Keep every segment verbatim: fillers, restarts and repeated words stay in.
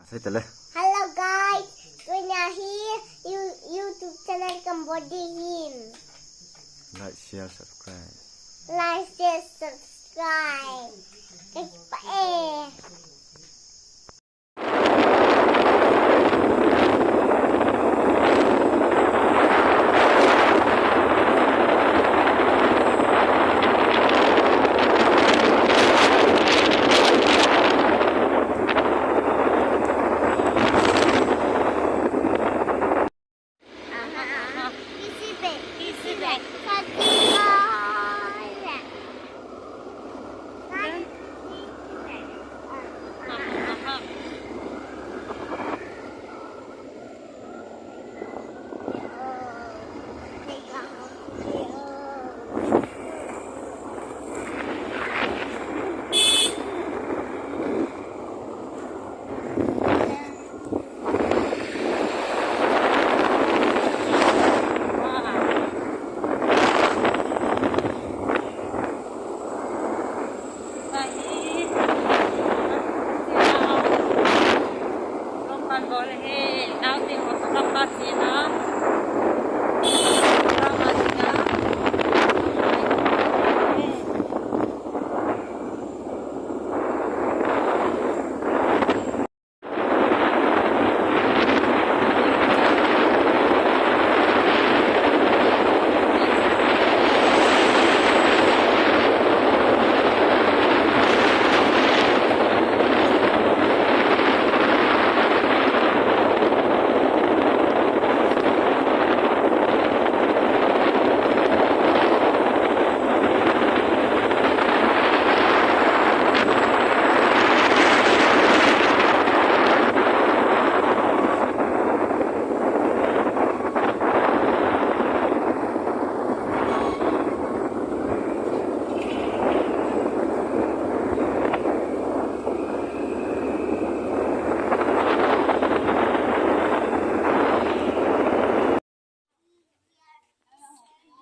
Hello guys, tunia hi YouTube channel Cambodia hin. Like, share, subscribe. Like, share, subscribe. Kei pa e.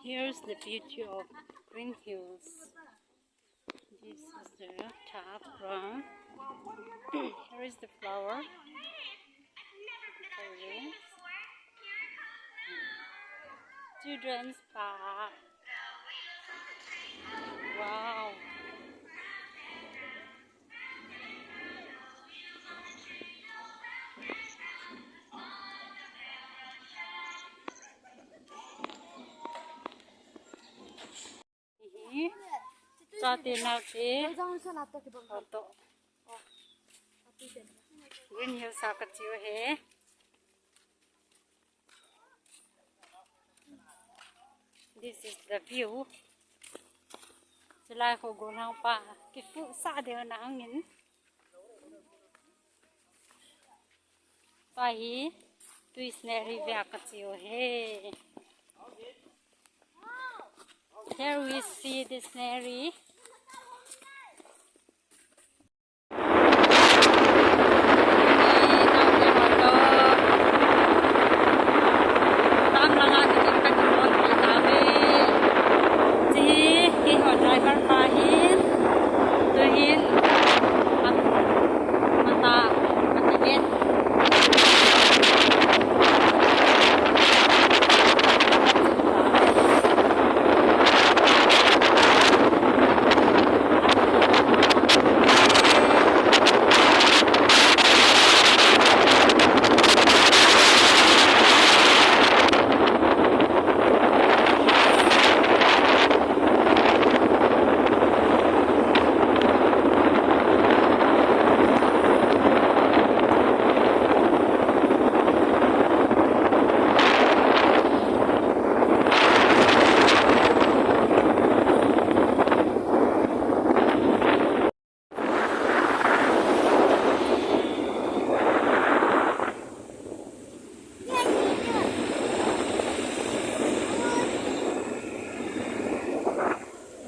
Here's the beauty of Green Hills. This is the top ground. Here is the flower. Children's park. Wow. Hi. Chate naote. Auto. Green Hills a kache u ahi. This is the view. Chulai kho golhang pa kipuh sah deu na angin. Pa hi tui scenery vea kache u ahi. Here we see the scenery. Driver pa hin, tuhin, mata, mata bet.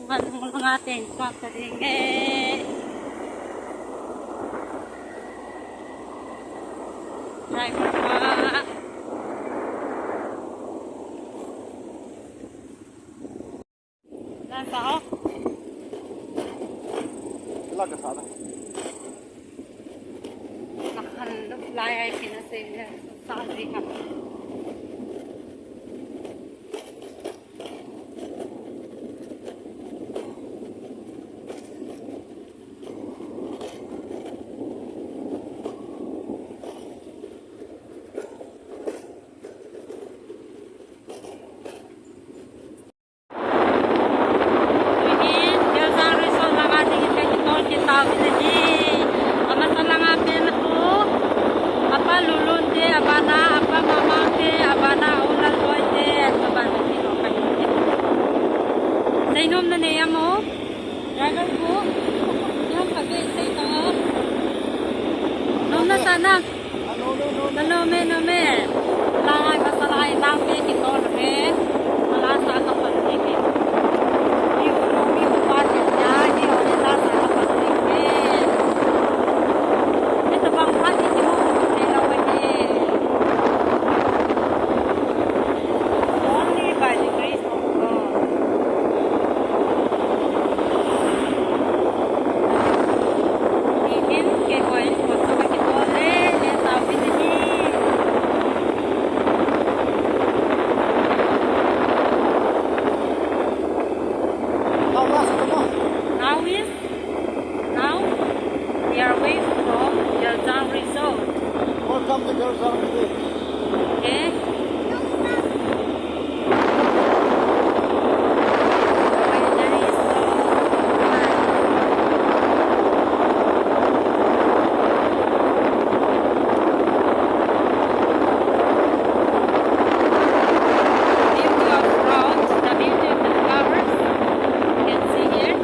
Ngan hung langa teng suak ta ding e. Driver pa. Lan sa o. Lan ka sa na. Nakan lo. Sai hai sina se ya sa ri ha. Tuhin, Geljang Resort langa dingin kakitol kit tauvin ahi. Amasa langa pen khu, apa Lulun te, abana, apa Mamang te, abana, u Lalboi te, abana, kino kahi. Seinom nanei am o? Driver khu, yang kage sei tang o. Nom nasa na. Nome, nome. Lai, masa lai, lang pe kitol he. Mala sa ka pan he ke. Ni u no, ni u pa te ya, ni u ni la sa ka pan he ke. Ni ta bang pa ni ti mo te la we ke. Only by the grace of God. Amen. Keiho in, keiho in, keiho in, keiho in. Now is, now we are away from Geljang Resort. Welcome to Geljang Resort. Okay. Beauty of crowds, the beauty of the flowers. You can see here.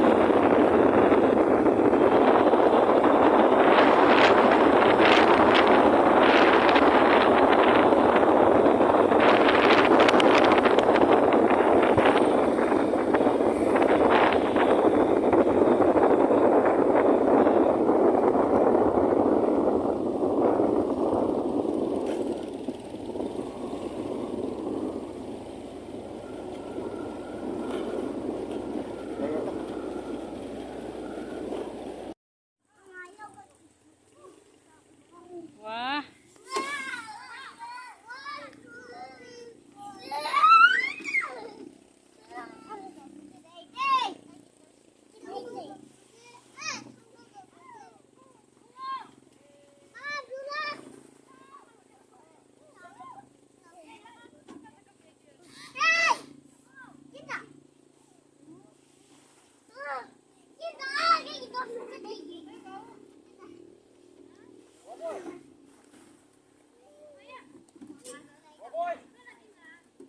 Wah.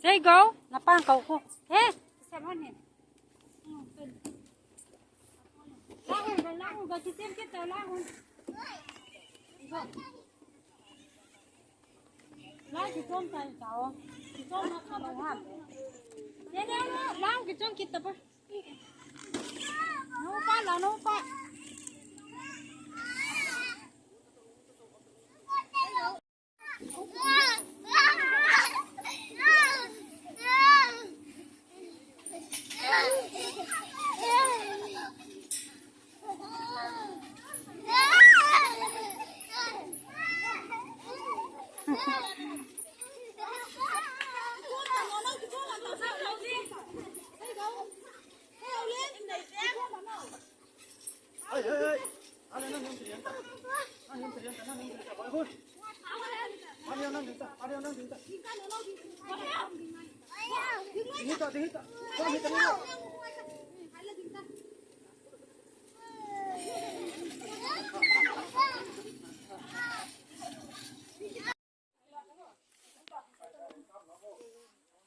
Say go, napang kau ko. Eh, sa mo ni. Lahun, lahun, ga kisim kita, lahun. Go. Lah, kichom tayo tao. Kichom na kalo ha. Yan, yan, yan. Lahun, kichom kita pa. Nupa lah, nupa.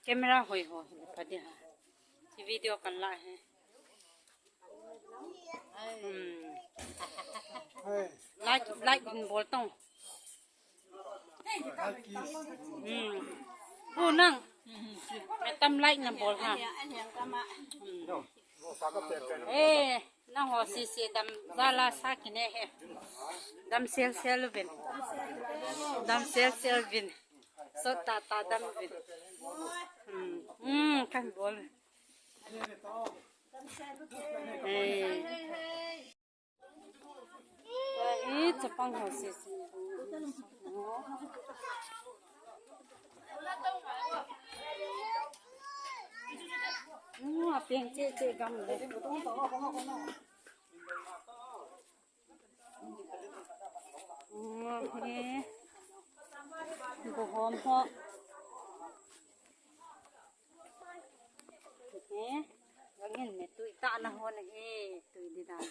Camera hoi ho, padi ha. Video kan la he. Hmm. Like, like in bol tong. Hmm. Oh, nang. Tam like na bol ha. Hmm. Eh, nangho sese dam jala sa kine he. Dam sel sel uvin. Dam sel sel uvin. Sot tata dam uvin. Hmm. Hmm, kan bol. Eh. Eh, chapang ho sese. Teng che che gam le. He. Go hom ho. He. Gangin me tui ta na hon he. Tui di dan.